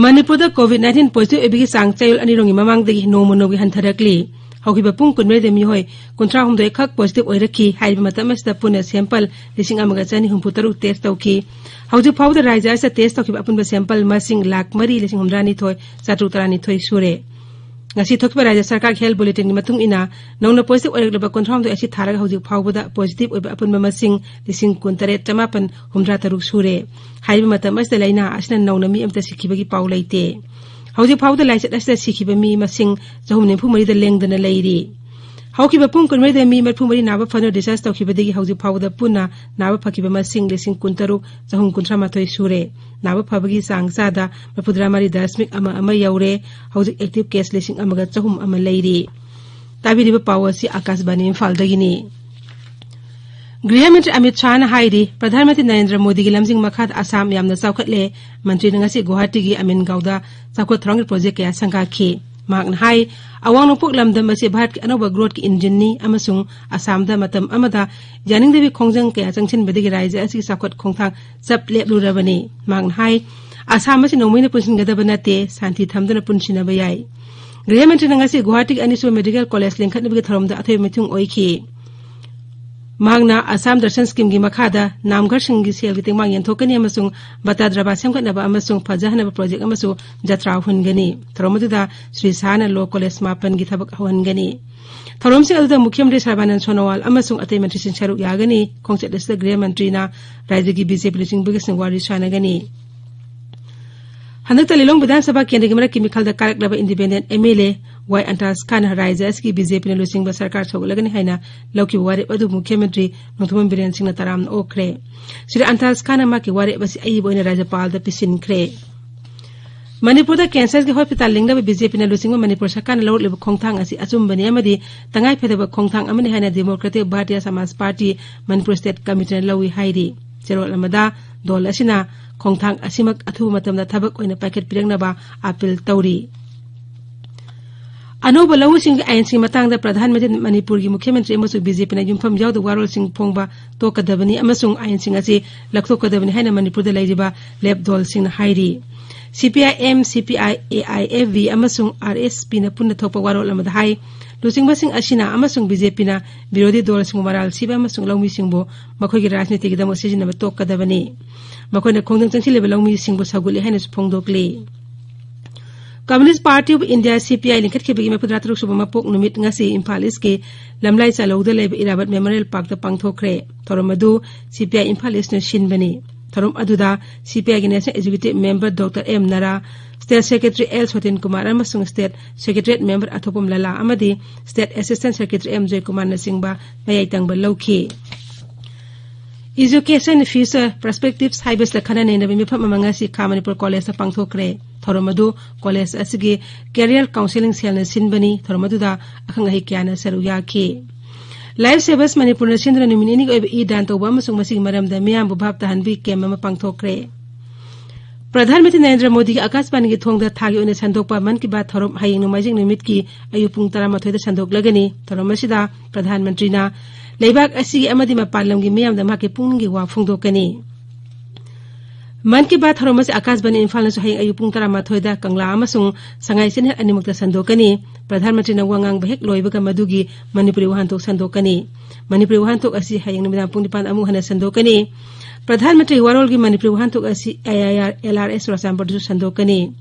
ꯃꯅꯤꯄꯨꯔꯗ COVID nineteen positive ꯑꯣꯏꯕꯒꯤ ꯆꯥꯡ ꯆꯌꯣꯜ ꯑꯅꯤꯔꯣꯝꯒꯤ ꯃꯃꯥꯡꯗꯒꯤ ꯅꯣꯡꯃ ꯅꯣꯡꯃꯒꯤ ꯍꯟꯊꯔꯛꯂꯤ꯫ ꯍꯧꯈꯤꯕ ꯄꯨꯡ ꯀꯨꯟꯃꯔꯤꯗ ꯃꯤꯑꯣꯏ ꯀꯨꯟꯊ꯭ꯔꯥ ꯍꯨꯝꯗꯣꯏ ꯈꯛ positive ꯑꯣꯏꯔꯛꯈꯤ꯫ ꯍꯥꯏꯔꯤꯕ ꯃꯇꯝ ꯑꯁꯤꯗ ꯄꯨꯟꯅ sample ꯂꯤꯁꯤꯡ ꯑꯃꯒ ꯆꯅꯤ ꯍꯨꯝꯐꯨ ꯇꯔꯨꯛ test ꯇꯧꯈꯤ꯫ ꯍꯧꯖꯤꯛ ꯐꯥꯎꯕꯗ ꯔꯥꯖ꯭ꯌ ꯑꯁꯤꯗ test ꯇꯧꯈꯤꯕ ꯑꯄꯨꯟꯕ sample ꯃꯁꯤꯡ ꯂꯥꯈ ꯃꯔꯤ ꯂꯤꯁꯤꯡ ꯍꯨꯝꯗ꯭ꯔꯥ ꯅꯤꯊꯣꯏ ꯆꯥꯇ꯭ꯔꯨꯛ ꯇꯔꯥꯅꯤꯊꯣꯏ ꯁꯨꯔꯦ꯫ ꯉꯁꯤ ꯊꯣꯛꯈꯤꯕ ꯔꯥꯖ꯭ꯌ ꯁꯔꯀꯥꯔꯒꯤ health bulletinꯒꯤ ꯃꯇꯨꯡ ꯏꯟꯅ, ꯅꯧꯅ positive ꯑꯣꯏꯔꯛꯂꯕ ꯀꯨꯟꯊ꯭ꯔꯥ ꯍꯨꯝꯗꯣꯏ ꯑꯁꯤ ꯊꯥꯔꯒ ꯍꯧꯖꯤꯛ ꯐꯥꯎꯕꯗ positive ꯑꯣꯏꯕ ꯑꯄꯨꯟꯕ ꯃꯁꯤꯡ ꯂꯤꯁꯤꯡ ꯀꯨꯟ ꯇꯔꯦꯠ ꯆꯃꯥꯄꯟ ꯍꯨꯝꯗ꯭ꯔꯥ ꯇꯔꯨꯛ ꯁꯨꯔꯦ꯫ ꯍꯥꯏꯔꯤꯕ ꯃꯇꯝ ꯑꯁꯤꯗ ꯂꯥꯏꯅꯥ ꯑꯁꯤꯅ ꯅꯧꯅ ꯃꯤ ꯑꯃꯠꯇ ꯁꯤꯈꯤꯕꯒꯤ ꯄꯥꯎ ꯂꯩꯇꯦ꯫ ꯍꯧꯖꯤꯛ ꯐꯥꯎꯕꯗ ꯂꯥꯏꯆꯠ ꯑꯁꯤꯗ ꯁꯤꯈꯤꯕ ꯃꯤ ꯃꯁꯤꯡ ꯆꯍꯨꯝ ꯅꯤꯐꯨ ꯃꯔꯤꯗ ꯂꯦꯡꯗꯅ ꯂꯩꯔꯤ꯫ ꯍꯧꯈꯤꯕ ꯄꯨꯡ ꯀꯨꯟꯃꯔꯤꯗ ꯃꯤ ꯃꯔꯤꯐꯨ ꯃꯔꯤ ꯅꯥꯕ ꯐꯗꯨꯅ discharge ꯇꯧꯈꯤꯕꯗꯒꯤ ꯍꯧꯖꯤꯛ ꯐꯥꯎꯕꯗ ꯄꯨꯟꯅ ꯅꯥꯕ ꯐꯈꯤꯕ ꯃꯁꯤꯡ ꯂꯤꯁꯤꯡ ꯀꯨꯟ ꯇꯔꯨꯛ ꯆꯍꯨꯝ ꯀꯨꯟꯊ꯭ꯔꯥ ꯃꯥꯊꯣꯏ ꯁꯨꯔꯦ꯫ ꯅꯥꯕ ꯐꯕꯒꯤ ꯆꯥꯡ ꯆꯥꯗ ꯃꯔꯤꯐꯨꯇꯔꯥ ꯃꯔꯤ ꯗꯁꯃꯤꯛ ꯑꯃ ꯑꯃ ꯌꯧꯔꯦ꯫ ꯍꯧꯖꯤꯛ active case ꯂꯤꯁꯤꯡ ꯑꯃꯒ ꯆꯍꯨꯝ ꯑꯃ ꯂꯩꯔꯤ꯫ ꯇꯥꯕꯤꯔꯤꯕ ꯄꯥꯎ ꯑꯁꯤ ꯑꯀꯥꯁꯕꯥꯅꯤ ꯏꯝꯐꯥꯜꯗꯒꯤꯅꯤ꯫ ꯒ꯭ꯔꯤꯍ ꯃꯟꯇ꯭ꯔꯤ ꯑꯃꯤꯠ ꯁꯥꯍꯅ ꯍꯥꯏꯔꯤ, ꯄ꯭ꯔꯙꯥꯟ ꯃꯟꯇ꯭ꯔꯤ ꯅꯔꯦꯟꯗ꯭ꯔ ꯃꯣꯗꯤꯒꯤ ꯂꯝꯖꯤꯡ ꯃꯈꯥꯗ ꯑꯁꯥꯝ ꯌꯥꯝꯅ ꯆꯥꯎꯈꯠꯂꯦ꯫ ꯃꯟꯇ꯭ꯔꯤꯅ ꯉꯁꯤ ꯒꯨꯋꯥꯍꯥꯇꯤꯒꯤ ꯑꯃꯤꯟꯒꯥꯎꯗ ꯆꯥꯎꯈꯠ ꯊꯧꯔꯥꯡꯒꯤ project ꯀꯌꯥ ꯁꯪꯒꯥꯈꯤ꯫ ꯃꯍꯥꯛꯅ ꯍꯥꯏ, ꯑꯋꯥꯡ ꯅꯣꯡꯄꯣꯛ ꯂꯝꯗꯝ ꯑꯁꯤ ꯚꯥꯔꯠꯀꯤ ꯑꯅꯧꯕ growthꯀꯤ engineꯅꯤ ꯑꯃꯁꯨꯡ ꯑꯁꯥꯝꯗ ꯃꯇꯝ ꯑꯃꯗ ꯌꯥꯅꯤꯡꯗꯕꯒꯤ ꯈꯣꯡꯖꯪ ꯀꯌꯥ ꯆꯪꯁꯤꯟꯕꯗꯒꯤ ꯔꯥꯖ꯭ꯌ ꯑꯁꯤꯒꯤ ꯆꯥꯎꯈꯠ ꯈꯣꯡꯊꯥꯡ ꯆꯞ ꯂꯦꯞꯂꯨꯔꯕꯅꯤ꯫ ꯃꯍꯥꯛꯅ ꯍꯥꯏ, ꯑꯁꯥꯝ ꯑꯁꯤ ꯅꯣꯡꯃꯩꯅ ꯄꯨꯟꯁꯤꯟꯒꯗꯕ ꯅꯠꯇꯦ, ꯁꯥꯟꯇꯤ ꯊꯝꯗꯨꯅ ꯄꯨꯟꯁꯤꯟꯅꯕ ꯌꯥꯏ꯫ ꯒ꯭ꯔꯤꯍ ꯃꯟꯇ꯭ꯔꯤꯅ ꯉꯁꯤ ꯒꯨꯋꯥꯍꯥꯇꯤꯒꯤ ꯑꯅꯤꯁꯨꯕ medical college ꯂꯤꯡꯈꯠꯅꯕꯒꯤ ꯊꯧꯔꯝꯗ ꯑꯊꯣꯏꯕ ꯃꯤꯊꯨꯡ ꯑꯣꯏꯈꯤ꯫ ꯃꯍꯥꯛꯅ ꯑꯁꯥꯝ ꯗꯔꯁꯟ ꯁ꯭ꯀꯤꯝꯒꯤ ꯃꯈꯥꯗ ꯅꯥꯝꯘꯔꯁꯤꯡꯒꯤ ꯁꯦꯜꯒꯤ ꯇꯦꯡꯕꯥꯡ ꯌꯦꯟꯊꯣꯛꯀꯅꯤ ꯑꯃꯁꯨꯡ ꯕꯇꯥꯗ꯭ꯔꯕꯥ ꯁꯦꯝꯒꯠꯅꯕ ꯑꯃꯁꯨꯡ ꯐꯖꯍꯟꯅꯕ ꯄ꯭ꯔꯣꯖꯦꯛ ꯑꯃꯁꯨ ꯖꯇ꯭ꯔꯥ ꯍꯨꯟꯒꯅꯤ꯫ ꯊꯧꯔꯝ ꯑꯗꯨꯗ ꯁ꯭ꯔꯤ ꯁꯥꯍꯅ ꯂꯣ ꯀꯣꯂꯦꯖ ꯃꯥꯄꯟꯒꯤ ꯊꯕꯛ ꯍꯧꯍꯟꯒꯅꯤ꯫ ꯊꯧꯔꯝꯁꯤꯡ ꯑꯗꯨꯗ ꯃꯨꯈ꯭ꯌ ꯃꯟꯇ꯭ꯔꯤ ꯁꯔꯕꯥꯅꯟꯗ ꯁꯣꯅꯣꯋꯥꯜ ꯑꯃꯁꯨꯡ ꯑꯇꯩ ꯃꯟꯇ꯭ꯔꯤꯁꯤꯡ ꯁꯔꯨꯛ ꯌꯥꯒꯅꯤ꯫ ꯈꯣꯡꯆꯠ ꯑꯁꯤꯗ ꯒ꯭ꯔꯤꯍ ꯃꯟꯇ꯭ꯔꯤꯅ ꯔꯥꯖ꯭ꯌꯒꯤ ꯕꯤ ꯖꯦ ꯄꯤ ꯂꯨꯆꯤꯡꯕꯒꯁꯤꯡ ꯋꯥꯔꯤ ꯁꯥꯟꯅꯒꯅꯤ꯫ ꯍꯟꯗꯛꯇ ꯂꯤꯂꯣꯡ ꯕꯤꯙꯥꯟ ꯁꯚꯥ ꯀꯦꯟꯗ꯭ꯔꯒꯤ ꯃꯔꯛꯀꯤ ꯃꯤꯈꯜꯗ ꯀꯥꯔꯛꯂꯕ ꯏꯟꯗꯤꯄꯦꯟꯗꯦꯟꯠ ꯑꯦꯝ ꯑꯦꯜ ꯑꯦ ꯋꯥꯏ ꯑꯟꯇꯥꯖ ꯈꯥꯟꯅ ꯔꯥꯖ꯭ꯌ ꯑꯁꯤꯒꯤ ꯕꯤ ꯖꯦ ꯄꯤꯅ ꯂꯨꯆꯤꯡꯕ ꯁꯔꯀꯥꯔ ꯁꯧꯒꯠꯂꯒꯅꯤ ꯍꯥꯏꯅ ꯂꯧꯈꯤꯕ ꯋꯥꯔꯦꯞ ꯑꯗꯨ ꯃꯨꯈ꯭ꯌ ꯃꯟꯇ꯭ꯔꯤ ꯅꯣꯡꯊꯣꯝꯕꯝ ꯕꯤꯔꯦꯟ ꯁꯤꯡꯅ ꯇꯔꯥꯝꯅ ꯑꯣꯛꯈ꯭ꯔꯦ꯫ ꯁ꯭ꯔꯤ ꯑꯟꯇꯥꯖ ꯈꯥꯟꯅ ꯃꯍꯥꯛꯀꯤ ꯋꯥꯔꯦꯞ ꯑꯁꯤ ꯑꯏꯕ ꯑꯣꯏꯅ ꯔꯥꯖ꯭ꯌꯄꯥꯜꯗ ꯄꯤꯁꯤꯟꯈ꯭ꯔꯦ꯫ ꯃꯅꯤꯄꯨꯔꯗ ꯀꯦꯟꯁꯔꯒꯤ ꯍꯣꯁꯄꯤꯇꯥꯜ ꯂꯤꯡꯅꯕ ꯕꯤ ꯖꯦ ꯄꯤꯅ ꯂꯨꯆꯤꯡꯕ ꯃꯅꯤꯄꯨꯔ ꯁꯔꯀꯥꯔꯅ ꯂꯧꯔꯛꯂꯤꯕ ꯈꯣꯡꯊꯥꯡ ꯑꯁꯤ ꯑꯆꯨꯝꯕꯅꯤ ꯑꯃꯗꯤ ꯇꯉꯥꯏꯐꯗꯕ ꯈꯣꯡꯊꯥꯡ ꯑꯃꯅꯤ ꯍꯥꯏꯅ ꯗꯦꯃꯣꯀ꯭ꯔꯦꯇꯤꯛ ꯚꯥꯔꯇꯤꯌꯥ ꯁꯃꯥꯖ ꯄꯥꯔꯇꯤ ꯃꯅꯤꯄꯨꯔ ꯁ꯭ꯇꯦꯠ ꯀꯃꯤꯇꯤꯅ ꯂꯧꯏ ꯍꯥꯏꯔꯤ꯫ ꯆꯦꯔꯣꯜ ꯑꯃꯗ ꯗꯣꯜ ꯑꯁꯤꯅ ꯈꯣꯡꯊꯥꯡ ꯑꯁꯤꯃꯛ ꯑꯊꯨꯕ ꯃꯇꯝꯗ ꯊꯕꯛ ꯑꯣꯏꯅ ꯄꯥꯏꯈꯠꯄꯤꯔꯛꯅꯕ ꯑꯥꯄꯤꯜ ꯇꯧꯔꯤ꯫ ꯑꯅꯧꯕ ꯂꯧꯎ ꯁꯤꯡꯎꯒꯤ ꯑꯥꯏꯟꯁꯤꯡꯒꯤ ꯃꯇꯥꯡꯗ ꯄ꯭ꯔꯙꯥꯟ ꯃꯟꯇ꯭ꯔꯤ ꯃꯅꯤꯄꯨꯔꯒꯤ ꯃꯨꯈ꯭ꯌ ꯃꯟꯇ꯭ꯔꯤ ꯑꯃꯁꯨꯡ ꯕꯤ ꯖꯦ ꯄꯤꯅ ꯌꯨꯝꯐꯝ ꯌꯥꯎꯗꯕ ꯋꯥꯔꯣꯜꯁꯤꯡ ꯐꯣꯡꯕ ꯇꯣꯛꯀꯗꯕꯅꯤ ꯑꯃꯁꯨꯡ ꯑꯥꯏꯟꯁꯤꯡ ꯑꯁꯤ ꯂꯧꯊꯣꯛꯀꯗꯕꯅꯤ ꯍꯥꯏꯅ ꯃꯅꯤꯄꯨꯔꯗ ꯂꯩꯔꯤꯕ ꯂꯦꯞ ꯗꯣꯜꯁꯤꯡꯅ ꯍꯥꯏꯔꯤ꯫ ꯁꯤ ꯄꯤ ꯑꯥꯏ ꯑꯦꯝ, ꯁꯤ P I, A I F B ꯑꯃꯁꯨꯡ ꯑꯥꯔ ꯑꯦꯁ ꯄꯤꯅ ꯄꯨꯟꯅ ꯊꯣꯛꯄ ꯋꯥꯔꯣꯜ ꯑꯃꯗ ꯍꯥꯏ, ꯂꯨꯆꯤꯡꯕꯁꯤꯡ ꯑꯁꯤꯅ ꯑꯃꯁꯨꯡ ꯕꯤ ꯖꯦ ꯄꯤꯅ ꯕꯤꯔꯣꯙꯤ ꯗꯣꯜꯁꯤꯡꯕꯨ ꯃꯔꯥꯜ ꯁꯤꯕ ꯑꯃꯁꯨꯡ ꯂꯧꯃꯤꯁꯤꯡꯕꯨ ꯃꯈꯣꯏꯒꯤ ꯔꯥꯖꯅꯤꯇꯤꯒꯤꯗꯃꯛ ꯁꯤꯖꯤꯟꯅꯕ ꯇꯣꯛꯀꯗꯕꯅꯤ꯫ ꯃꯈꯣꯏꯅ ꯈꯣꯡꯖꯪ ꯆꯪꯁꯤꯜꯂꯤꯕ ꯂꯧꯃꯤꯁꯤꯡꯕꯨ ꯁꯧꯒꯠꯂꯤ ꯍꯥꯏꯅꯁꯨ ꯐꯣꯡꯗꯣꯛꯂꯤ꯫ Communist Party of India, ꯁꯤ ꯄꯤ ꯑꯥꯏ, ꯂꯤꯡꯈꯠꯈꯤꯕꯒꯤ ꯃꯔꯤꯐꯨ ꯇꯔꯨꯛ ꯁꯨꯕ ꯃꯄꯣꯛ ꯅꯨꯃꯤꯠ ꯉꯁꯤ ꯏꯝꯐꯥꯜ ꯏꯁꯀꯤ ꯂꯝꯂꯥꯏ ꯆꯥꯂꯧꯗ ꯂꯩꯕ ꯏꯔꯥꯕꯠ ꯃꯦꯃꯣꯔꯤꯌꯦꯜ ꯄꯥꯔꯛꯇ ꯄꯥꯡꯊꯣꯛꯈ꯭ꯔꯦ꯫ ꯊꯧꯔꯝ ꯑꯗꯨ ꯁꯤ ꯄꯤ ꯑꯥꯏ ꯏꯝꯐꯥꯜ ꯏꯁꯅ ꯁꯤꯟꯕꯅꯤ꯫ ꯊꯧꯔꯝ ꯑꯗꯨꯗ ꯁꯤ ꯄꯤ ꯑꯥꯏꯒꯤ National Executive Member Doctor M Nara, State Secretary L Sotin Kumar ꯑꯃꯁꯨꯡ State Secretariat Member ꯑꯊꯣꯛꯄꯝ ꯂꯂꯥ ꯑꯃꯗꯤ State Assistant Secretary ꯑꯦꯝ ꯖꯣꯏꯀꯨꯃꯥꯔꯅꯆꯤꯡꯕ ꯃꯌꯥꯏ ꯇꯪꯕ ꯂꯧꯈꯤ꯫ Education Future Perspectives ꯍꯥꯏꯕꯁꯤꯗ ꯈꯟꯅ ꯅꯩꯅꯕ ꯃꯤꯐꯝ ꯑꯃ ꯉꯁꯤ ꯈꯥ ꯃꯅꯤꯄꯨꯔ ꯀꯣꯂꯦꯖꯇ ꯄꯥꯡꯊꯣꯛꯈ꯭ꯔꯦ꯫ ꯊꯧꯔꯝ ꯑꯗꯨ ꯀꯣꯂꯦꯖ ꯑꯁꯤꯒꯤ Career Counselling Cell ꯅ ꯁꯤꯟꯕꯅꯤ꯫ ꯊꯧꯔꯝ ꯑꯗꯨꯗ ꯑꯈꯪ ꯑꯍꯩ ꯀꯌꯥꯅ ꯁꯔꯨꯛ ꯌꯥꯈꯤ꯫ Life Savers ꯃꯅꯤꯄꯨꯔꯅ ꯁꯤꯟꯗꯨꯅ ꯅꯨꯃꯤꯠ ꯅꯤꯅꯤꯒꯤ ꯑꯣꯏꯕ ꯏ ꯗꯥꯟ ꯇꯧꯕ ꯑꯃꯁꯨꯡ ꯃꯁꯤꯒꯤ ꯃꯔꯝꯗ ꯃꯤꯌꯥꯝꯕꯨ ꯚꯥꯞ ꯇꯥꯍꯟꯕꯒꯤ ꯀꯦꯝꯞ ꯑꯃ ꯄꯥꯡꯊꯣꯛꯈ꯭ꯔꯦ꯫ ꯄ꯭ꯔꯙꯥꯟ ꯃꯟꯇ꯭ꯔꯤ ꯅꯔꯦꯟꯗ꯭ꯔ ꯃꯣꯗꯤꯒꯤ ꯑꯀꯥꯁꯕꯥꯅꯤꯒꯤ ꯊꯣꯡꯗ ꯊꯥꯒꯤ ꯑꯣꯏꯅ ꯁꯟꯗꯣꯛꯄ ꯃꯟ ꯀꯤ ꯕꯥꯠ ꯊꯧꯔꯝ ꯍꯌꯦꯡ ꯅꯣꯡꯃꯥꯏꯖꯤꯡ ꯅꯨꯃꯤꯠꯀꯤ ꯑꯌꯨꯛ ꯄꯨꯡ ꯇꯔꯥꯃꯥꯊꯣꯏꯗ ꯁꯟꯗꯣꯛꯂꯒꯅꯤ꯫ ꯊꯧꯔꯝ ꯑꯁꯤꯗ ꯄ꯭ꯔꯙꯥꯟ ꯃꯟꯇ꯭ꯔꯤꯅ ꯂꯩꯕꯥꯛ ꯑꯁꯤꯒꯤ ꯑꯃꯗꯤ ꯃꯄꯥꯟ ꯂꯝꯒꯤ ꯃꯤꯌꯥꯝꯗ ꯃꯍꯥꯛꯀꯤ ꯄꯨꯛꯅꯤꯡꯒꯤ ꯋꯥ ꯐꯣꯡꯗꯣꯛꯀꯅꯤ꯫ ꯃꯟ ꯀꯤ ꯕꯥꯠ ꯊꯧꯔꯝ ꯑꯁꯤ ꯑꯀꯥꯁꯕꯥꯅꯤ ꯏꯝꯐꯥꯜꯅꯁꯨ ꯍꯌꯦꯡ ꯑꯌꯨꯛ ꯄꯨꯡ ꯇꯔꯥꯃꯥꯊꯣꯏꯗ ꯀꯪꯂꯥ ꯑꯃꯁꯨꯡ ꯁꯉꯥꯏ ꯆꯦꯅꯦꯜ ꯑꯅꯤꯃꯛꯇ ꯁꯟꯗꯣꯛꯀꯅꯤ꯫ ꯄ꯭ꯔꯙꯥꯟ ꯃꯟꯇ꯭ꯔꯤꯅ ꯋꯥ ꯉꯥꯡꯕ ꯍꯦꯛ ꯂꯣꯏꯕꯒ ꯃꯗꯨꯒꯤ ꯃꯅꯤꯄꯨꯔꯤ ꯋꯥꯍꯟꯊꯣꯛ ꯁꯟꯗꯣꯛꯀꯅꯤ꯫ ꯃꯅꯤꯄꯨꯔꯤ ꯋꯥꯍꯟꯊꯣꯛ ꯑꯁꯤ ꯍꯌꯦꯡ ꯅꯨꯃꯤꯗꯥꯡ ꯄꯨꯡ ꯅꯤꯄꯥꯟ ꯑꯃꯨꯛ ꯍꯟꯅ ꯁꯟꯗꯣꯛꯀꯅꯤ꯫ ꯄ꯭ꯔꯙꯥꯟ ꯃꯟꯇ꯭ꯔꯤ ꯋꯥꯔꯣꯜꯒꯤ ꯃꯅꯤꯄꯨꯔꯤ ꯋꯥꯍꯟꯊꯣꯛ ꯑꯁꯤ A I R, L R S ꯆꯨꯔꯥꯆꯥꯟꯄꯨꯔꯗꯁꯨ ꯁꯟꯗꯣꯛꯀꯅꯤ꯫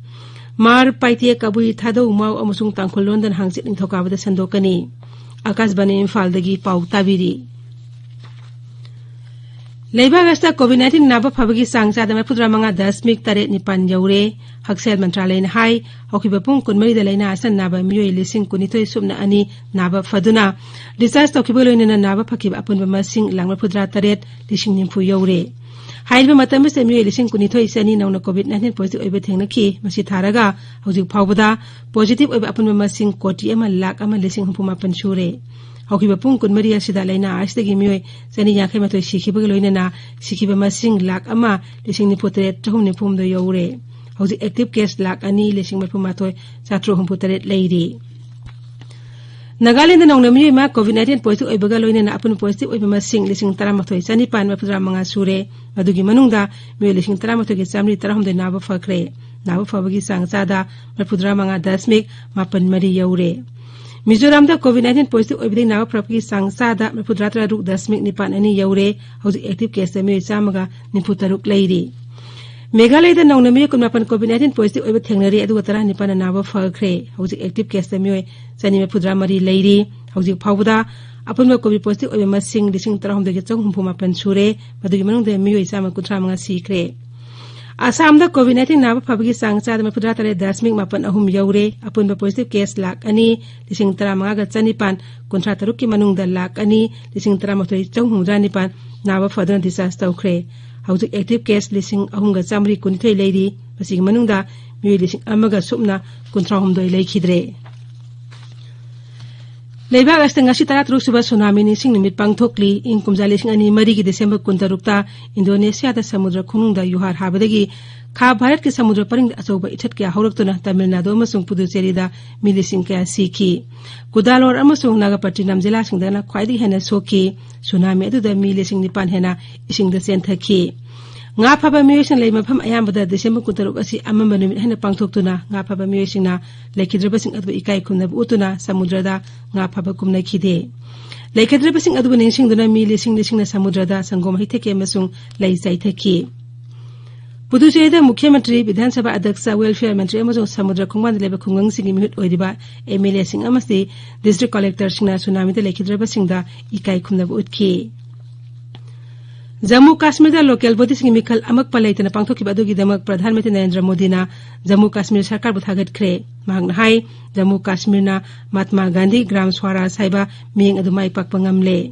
ꯃꯥꯔ, ꯄꯥꯏꯇꯦ, ꯀꯕꯨꯏ, ꯊꯥꯗꯧ, ꯃꯥꯎ ꯑꯃꯁꯨꯡ ꯇꯥꯡꯈꯨꯜ ꯂꯣꯟꯗꯅ ꯍꯥꯡꯆꯤꯠ ꯅꯤꯡꯊꯧꯀꯥꯕꯗ ꯁꯟꯗꯣꯛꯀꯅꯤ꯫ ꯑꯀꯥꯁꯕꯥꯅꯤ ꯏꯝꯐꯥꯜꯗꯒꯤ ꯄꯥꯎ ꯇꯥꯕꯤꯔꯤ꯫ ꯂꯩꯕꯥꯛ ꯑꯁꯤꯗ ꯀꯣꯚꯤꯗ ꯅꯥꯏꯟꯇꯤꯟ ꯅꯥꯕ ꯐꯕꯒꯤ ꯆꯥꯡ ꯆꯥꯗ ꯃꯔꯤꯐꯨꯇꯔꯥ ꯃꯉꯥ ꯗꯁꯃꯤꯛ ꯇꯔꯦꯠ ꯅꯤꯄꯥꯟ ꯌꯧꯔꯦ꯫ ꯍꯛꯁꯦꯜ ꯃꯟꯇ꯭ꯔꯥꯂꯌꯅ ꯍꯥꯏ, ꯍꯧꯈꯤꯕ ꯄꯨꯡ ꯀꯨꯟꯃꯔꯤꯗ ꯂꯥꯏꯅꯥ ꯑꯁꯤꯅ ꯅꯥꯕ ꯃꯤꯑꯣꯏ ꯂꯤꯁꯤꯡ ꯀꯨꯟꯅꯤꯊꯣꯏ ꯁꯨꯞꯅ ꯑꯅꯤ ꯅꯥꯕ ꯐꯗꯨꯅ discharge ꯇꯧꯈꯤꯕꯒ ꯂꯣꯏꯅꯅ ꯅꯥꯕ ꯐꯈꯤꯕ ꯑꯄꯨꯟꯕ ꯃꯁꯤꯡ ꯂꯥꯈ ꯃꯔꯤꯐꯨꯇꯔꯥ ꯇꯔꯦꯠ ꯂꯤꯁꯤꯡ ꯅꯤꯐꯨ ꯌꯧꯔꯦ꯫ ꯍꯥꯏꯔꯤꯕ ꯃꯇꯝ ꯑꯁꯤꯗ ꯃꯤꯑꯣꯏ ꯂꯤꯁꯤꯡ ꯀꯨꯟꯅꯤꯊꯣꯏ ꯆꯅꯤ ꯅꯧꯅ ꯀꯣꯚꯤꯗ ꯅꯥꯏꯟꯇꯤꯟ ꯄꯣꯖꯤꯇꯤꯚ ꯑꯣꯏꯕ ꯊꯦꯡꯅꯈꯤ꯫ ꯃꯁꯤ ꯊꯥꯔꯒ ꯍꯧꯖꯤꯛ ꯐꯥꯎꯕꯗ ꯄꯣꯖꯤꯇꯤꯚ ꯑꯣꯏꯕ ꯑꯄꯨꯟꯕ ꯃꯁꯤꯡ ꯀꯣꯇꯤ ꯑꯃ ꯂꯥꯈ ꯑꯃ ꯂꯤꯁꯤꯡ ꯍꯨꯝꯐꯨ ꯃꯥꯄꯟ ꯁꯨꯔꯦ꯫ ꯍꯧꯈꯤꯕ ꯄꯨꯡ ꯀꯨꯟꯃꯔꯤ ꯑꯁꯤꯗ ꯂꯥꯏꯅꯥ ꯑꯁꯤꯗꯒꯤ ꯃꯤꯑꯣꯏ ꯆꯅꯤ ꯌꯥꯡꯈꯩ ꯃꯥꯊꯣꯏ ꯁꯤꯈꯤꯕꯒ ꯂꯣꯏꯅꯅ ꯁꯤꯈꯤꯕ ꯃꯁꯤꯡ ꯂꯥꯈ ꯑꯃ ꯂꯤꯁꯤꯡ ꯅꯤꯐꯨ ꯇꯔꯦꯠ ꯆꯍꯨꯝ ꯅꯤꯐꯨ ꯍꯨꯝꯗꯣꯏ ꯌꯧꯔꯦ꯫ ꯍꯧꯖꯤꯛ ꯑꯦꯛꯇꯤꯚ ꯀꯦꯁ ꯂꯥꯈ ꯑꯅꯤ ꯂꯤꯁꯤꯡ ꯃꯔꯤꯐꯨ ꯃꯥꯊꯣꯏ ꯆꯥꯇ꯭ꯔꯨꯛ ꯍꯨꯝꯐꯨ ꯇꯔꯦꯠ ꯂꯩꯔꯤ꯫ ꯅꯥꯒꯥꯂꯦꯟꯗ ꯅꯧꯅ ꯃꯤꯑꯣꯏ ꯑꯃ ꯀꯣꯚꯤꯗ ꯅꯥꯏꯟꯇꯤꯟ ꯄꯣꯖꯤꯇꯤꯚ ꯑꯣꯏꯕꯒ ꯂꯣꯏꯅꯅ ꯑꯄꯨꯟꯕ ꯄꯣꯖꯤꯇꯤꯚ ꯑꯣꯏꯕ ꯃꯁꯤꯡ ꯂꯤꯁꯤꯡ ꯇꯔꯥꯃꯥꯊꯣꯏ ꯆꯅꯤꯄꯥꯟ ꯃꯔꯤꯐꯨꯇꯔꯥ ꯃꯉꯥ ꯁꯨꯔꯦ꯫ ꯃꯗꯨꯒꯤ ꯃꯅꯨꯡꯗ ꯃꯤꯑꯣꯏ ꯂꯤꯁꯤꯡ ꯇꯔꯥꯃꯥꯊꯣꯏꯒ ꯆꯥꯃꯔꯤ ꯇꯔꯥꯍꯨꯝꯗꯣꯏ ꯅꯥꯕ ꯐꯈ꯭ꯔꯦ꯫ ꯅꯥꯕ ꯐꯕꯒꯤ ꯆꯥꯡ ꯆꯥꯗ ꯃꯔꯤꯐꯨꯇꯔꯥ ꯃꯉꯥ ꯗꯁꯃꯤꯛ ꯃꯥꯄꯟ ꯃꯔꯤ ꯌꯧꯔꯦ꯫ ꯃꯤꯖꯣꯔꯥꯝꯗ ꯀꯣꯚꯤꯗ ꯅꯥꯏꯟꯇꯤꯟ ꯄꯣꯖꯤꯇꯤꯚ ꯑꯣꯏꯕꯗꯒꯤ ꯅꯥꯕ ꯐꯔꯛꯄꯒꯤ ꯆꯥꯡ ꯆꯥꯗ ꯃꯔꯤꯐꯨꯇꯔꯥ ꯇꯔꯨꯛ ꯗꯁꯃꯤꯛ ꯅꯤꯄꯥꯟ ꯑꯅꯤ ꯌꯧꯔꯦ꯫ ꯍꯧꯖꯤꯛ ꯑꯦꯛꯇꯤꯚ ꯀꯦꯁꯇ ꯃꯤꯑꯣꯏ ꯆꯥꯝꯃꯒ ꯅꯤꯐꯨ ꯇꯔꯨꯛ ꯂꯩꯔꯤ꯫ ꯃꯦꯘꯥꯂꯌꯗ ꯅꯧꯅ ꯃꯤꯑꯣꯏ ꯀꯨꯟꯃꯥꯄꯟ ꯀꯣꯚꯤꯗ ꯅꯥꯏꯟꯇꯤꯟ ꯄꯣꯖꯤꯇꯤꯚ ꯑꯣꯏꯕ ꯊꯦꯡꯅꯔꯦ, ꯑꯗꯨꯒ ꯇꯔꯥꯅꯤꯄꯥꯟꯅ ꯅꯥꯕ ꯐꯈ꯭ꯔꯦ꯫ ꯍꯧꯖꯤꯛ ꯑꯦꯛꯇꯤꯚ ꯀꯦꯁꯇ ꯃꯤꯑꯣꯏ ꯆꯅꯤ ꯃꯔꯤꯐꯨꯇꯔꯥ ꯃꯔꯤ ꯂꯩꯔꯤ꯫ ꯍꯧꯖꯤꯛ ꯐꯥꯎꯕꯗ ꯑꯄꯨꯟꯕ ꯀꯣꯚꯤꯗ ꯄꯣꯖꯤꯇꯤꯚ ꯑꯣꯏꯕ ꯃꯁꯤꯡ ꯂꯤꯁꯤꯡ ꯇꯔꯥꯍꯨꯝꯗꯣꯏꯒ ꯆꯍꯨꯝ ꯍꯨꯝꯐꯨ ꯃꯥꯄꯟ ꯁꯨꯔꯦ꯫ ꯃꯗꯨꯒꯤ ꯃꯅꯨꯡꯗ ꯃꯤꯑꯣꯏ ꯆꯥꯝꯃ ꯀꯨꯟꯊ꯭ꯔꯥ ꯃꯉꯥ ꯁꯤꯈ꯭ꯔꯦ꯫ ꯑꯁꯥꯝꯗ ꯀꯣꯚꯤꯗ ꯅꯥꯏꯟꯇꯤꯟ ꯅꯥꯕ ꯐꯕꯒꯤ ꯆꯥꯡ ꯆꯥꯗ ꯃꯔꯤꯐꯨꯇꯔꯥ ꯇꯔꯦꯠ ꯗꯁꯃꯤꯛ ꯃꯥꯄꯟ ꯑꯍꯨꯝ ꯌꯧꯔꯦ꯫ ꯑꯄꯨꯟꯕ ꯄꯣꯖꯤꯇꯤꯚ ꯀꯦꯁ ꯂꯥꯈ ꯑꯅꯤ ꯂꯤꯁꯤꯡ ꯇꯔꯥꯃꯉꯥꯒ ꯆꯅꯤꯄꯥꯟ ꯀꯨꯟꯊ꯭ꯔꯥ ꯇꯔꯨꯛꯀꯤ ꯃꯅꯨꯡꯗ ꯂꯥꯈ ꯑꯅꯤ ꯂꯤꯁꯤꯡ ꯇꯔꯥꯃꯥꯊꯣꯏ ꯆꯍꯨꯝ ꯍꯨꯝꯐꯨꯇꯔꯥ ꯅꯤꯄꯥꯟ ꯅꯥꯕ ꯐꯗꯨꯅ discharge ꯇꯧꯈ꯭ꯔꯦ꯫ ꯍꯧꯖꯤꯛ ꯑꯦꯛꯇꯤꯚ ꯀꯦꯁ ꯂꯤꯁꯤꯡ ꯑꯍꯨꯝꯒ ꯆꯥꯃꯔꯤ ꯀꯨꯟꯅꯤꯊꯣꯏ ꯂꯩꯔꯤ꯫ ꯃꯁꯤꯒꯤ ꯃꯅꯨꯡꯗ ꯃꯤꯑꯣꯏ ꯂꯤꯁꯤꯡ ꯑꯃꯒ ꯁꯨꯞꯅ ꯀꯨꯟꯊ꯭ꯔꯥꯍꯨꯝꯗꯣꯏ ꯂꯩꯈꯤꯗ꯭ꯔꯦ꯫ ꯂꯩꯕꯥꯛ ꯑꯁꯤꯗ ꯉꯁꯤ ꯇꯔꯥꯇꯔꯨꯛ ꯁꯨꯕ ꯁꯨꯅꯥꯃꯤ ꯅꯤꯡꯁꯤꯡ ꯅꯨꯃꯤꯠ ꯄꯥꯡꯊꯣꯛꯂꯤ꯫ ꯏꯪ ꯀꯨꯝꯖꯥ ꯂꯤꯁꯤꯡ ꯑꯅꯤ ꯃꯔꯤꯒꯤ ꯗꯤꯁꯦꯝꯕꯔ ꯀꯨꯟꯇꯔꯨꯛꯇ ꯏꯟꯗꯣꯅꯦꯁꯤꯌꯥꯗ ꯁꯃꯨꯗ꯭ꯔ ꯈꯣꯡꯅꯨꯡꯗ ꯌꯨꯍꯥꯔ ꯍꯥꯕꯗꯒꯤ ꯈꯥ ꯚꯥꯔꯠꯀꯤ ꯁꯃꯨꯗ꯭ꯔ ꯄꯔꯤꯡꯗ ꯑꯆꯧꯕ ꯏꯊꯠ ꯀꯌꯥ ꯍꯧꯔꯛꯇꯨꯅ ꯇꯥꯃꯤꯜ ꯅꯥꯗꯨ ꯑꯃꯁꯨꯡ ꯄꯨꯗꯨꯆꯦꯔꯤꯗ ꯃꯤ ꯂꯤꯁꯤꯡ ꯀꯌꯥ ꯁꯤꯈꯤ꯫ ꯀꯨꯗꯥꯂꯣꯔ ꯑꯃꯁꯨꯡ ꯅꯥꯒꯄꯇꯤꯅꯝ ꯖꯤꯂꯥꯁꯤꯡꯗꯅ ꯈ꯭ꯋꯥꯏꯗꯒꯤ ꯍꯦꯟꯅ ꯁꯣꯛꯈꯤ꯫ ꯁꯨꯅꯥꯃꯤ ꯑꯗꯨꯗ ꯃꯤ ꯂꯤꯁꯤꯡ ꯅꯤꯄꯥꯟ ꯍꯦꯟꯅ ꯏꯁꯤꯡꯗ ꯆꯦꯟꯊꯈꯤ꯫ ꯉꯥ ꯐꯥꯕ ꯃꯤꯑꯣꯏꯁꯤꯡ ꯂꯩ ꯃꯐꯝ ꯑꯌꯥꯝꯕꯗ ꯗꯤꯁꯦꯝꯕꯔ ꯀꯨꯟꯇꯔꯨꯛ ꯑꯁꯤ ꯑꯃꯝꯕ ꯅꯨꯃꯤꯠ ꯍꯥꯏꯅ ꯄꯥꯡꯊꯣꯛꯇꯨꯅ ꯉꯥ ꯐꯥꯕ ꯃꯤꯑꯣꯏꯁꯤꯡꯅ ꯂꯩꯈꯤꯗ꯭ꯔꯕꯁꯤꯡ ꯑꯗꯨꯕꯨ ꯏꯀꯥꯏ ꯈꯨꯝꯅꯕ ꯎꯠꯇꯨꯅ ꯁꯃꯨꯗ꯭ꯔꯗ ꯉꯥ ꯐꯥꯕ ꯀꯨꯝꯅꯈꯤꯗꯦ꯫ ꯂꯩꯈꯤꯗ꯭ꯔꯕꯁꯤꯡ ꯑꯗꯨꯕꯨ ꯅꯤꯡꯁꯤꯡꯗꯨꯅ ꯃꯤ ꯂꯤꯁꯤꯡ ꯂꯤꯁꯤꯡꯅ ꯁꯃꯨꯗ꯭ꯔꯗ ꯁꯪꯒꯣꯝ ꯍꯩꯊꯈꯤ ꯑꯃꯁꯨꯡ ꯂꯩ ꯆꯥꯏꯊꯈꯤ꯫ ꯄꯨꯗꯨꯆꯦꯔꯤꯗ ꯃꯨꯈ꯭ꯌ ꯃꯟꯇ꯭ꯔꯤ, ꯕꯤꯙꯥꯟ ꯁꯚꯥ ꯑꯗ꯭ꯌꯛꯁ, ꯋꯦꯜꯐꯤꯌꯔ ꯃꯟꯇ꯭ꯔꯤ ꯑꯃꯁꯨꯡ ꯁꯃꯨꯗ꯭ꯔ ꯈꯣꯡꯕꯥꯟꯗ ꯂꯩꯕ ꯈꯨꯡꯒꯪꯁꯤꯡꯒꯤ ꯃꯤꯍꯨꯠ ꯑꯣꯏꯔꯤꯕ ꯑꯦꯝ ꯑꯦꯜ ꯑꯦꯁꯤꯡ ꯑꯃꯁꯨꯡ ꯗꯤꯁꯇ꯭ꯔꯤꯛ ꯀꯂꯦꯛꯇꯔꯁꯤꯡꯅ ꯁꯨꯅꯥꯃꯤꯗ ꯂꯩꯈꯤꯗ꯭ꯔꯕꯁꯤꯡꯗ ꯏꯀꯥꯏ ꯈꯨꯝꯅꯕ ꯎꯠꯈꯤ꯫ ꯖꯝꯃꯨ ꯀꯥꯁꯃꯤꯔꯗ ꯂꯣꯀꯦꯜ ꯕꯣꯗꯤꯁꯤꯡꯒꯤ ꯃꯤꯈꯜ ꯑꯃꯛꯄ ꯂꯩꯇꯅ ꯄꯥꯡꯊꯣꯛꯈꯤꯕ ꯑꯗꯨꯒꯤꯗꯃꯛ ꯄ꯭ꯔꯙꯥꯟ ꯃꯟꯇ꯭ꯔꯤ ꯅꯔꯦꯟꯗ꯭ꯔ ꯃꯣꯗꯤꯅ ꯖꯝꯃꯨ ꯀꯥꯁꯃꯤꯔ ꯁꯔꯀꯥꯔꯕꯨ ꯊꯥꯒꯠꯈ꯭ꯔꯦ꯫ ꯃꯍꯥꯛꯅ ꯍꯥꯏ, ꯖꯝꯃꯨ ꯀꯥꯁꯃꯤꯔꯅ ꯃꯍꯥꯠꯃꯥ ꯒꯥꯟꯙꯤ ꯒ꯭ꯔꯥꯝ ꯁ꯭ꯋꯥꯔꯥꯖ ꯍꯥꯏꯕ ꯃꯤꯠꯌꯦꯡ ꯑꯗꯨ ꯃꯥꯏ ꯄꯥꯛꯄ ꯉꯝꯂꯦ꯫